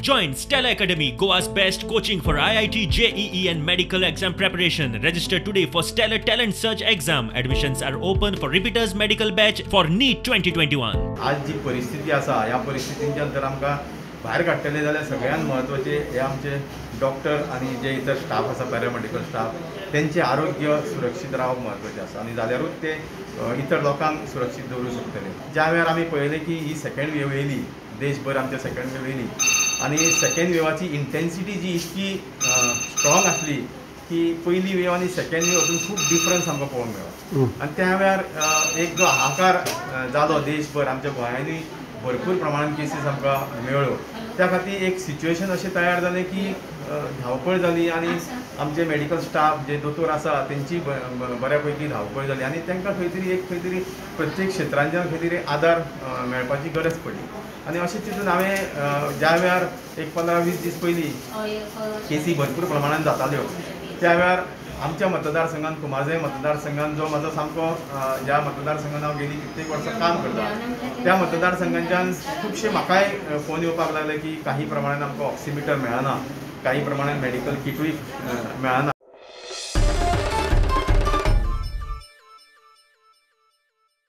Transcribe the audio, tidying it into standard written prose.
Join Stellar Academy, Goa's best coaching for IIT, JEE and medical exam preparation. Register today for Stellar Talent Search exam. Admissions are open for repeaters medical batch for NEET 2021. आज जी परिस्थिती आसा ह्या परिस्थितींच्यान जर आमकां भायर काडटले जाल्यार सगळ्यांत म्हत्वाचे हे आमचे डॉक्टर आनी जे इतर स्टाफ आसा, पॅरामेडिकल स्टाफ, तेंचें आरोग्य सुरक्षीत रावप म्हत्वाचें आसा आनी जाल्यारूच ते इतर लोकांक सुरक्षीत दवरूं शकतले. ज्या वेळार आमी पळयलें की ही सेकंड वेव येयली, देशभर आमच्या सेकंड वेव येयली आनी सेकंड वेवाची इंटेन्सिटी जी इतकी स्ट्रॉंग आसली की पयली वेव आनी सेकंड वेव हातूंत खूब डिफरन्स आमकां पळोवंक मेळ्ळो. आनी त्या वेळार एक जो हाहाकार जालो देशभर, आमच्या गोंयांनी भरपूर प्रमाणान केसीस आमकां मेळ्ळ्यो. त्या खातीर एक सिच्युएशन अशें तयार जालें की धांवपळ जाली आनी आमचे मेडिकल स्टाफ जे दोतोर आसा तेंची बऱ्या पैकी धांवपळ जाली आनी तांकां खंय तरी एक खंय तरी प्रत्येक क्षेत्रांच्यान खंय तरी आदार मेळपाची गरज पडली. आनी अशें चिंतून हांवें ज्या वेळार एक 15-20 दीस पयलीं केसी भरपूर प्रमाणान जाताल्यो त्या वेळार आमच्या मतदारसंघान, कुमारजुंवें मतदारसंघान, जो म्हाजो सामको ज्या मतदारसंघान हांव गेली कित्येक वर्सां काम करता त्या मतदारसंघांच्यान खुबशे म्हाकाय फोन येवपाक लागले की काही प्रमाणान आमकां ऑक्सिमिटर मेळना, काही प्रमाणान मेडिकल किटूय मेळना.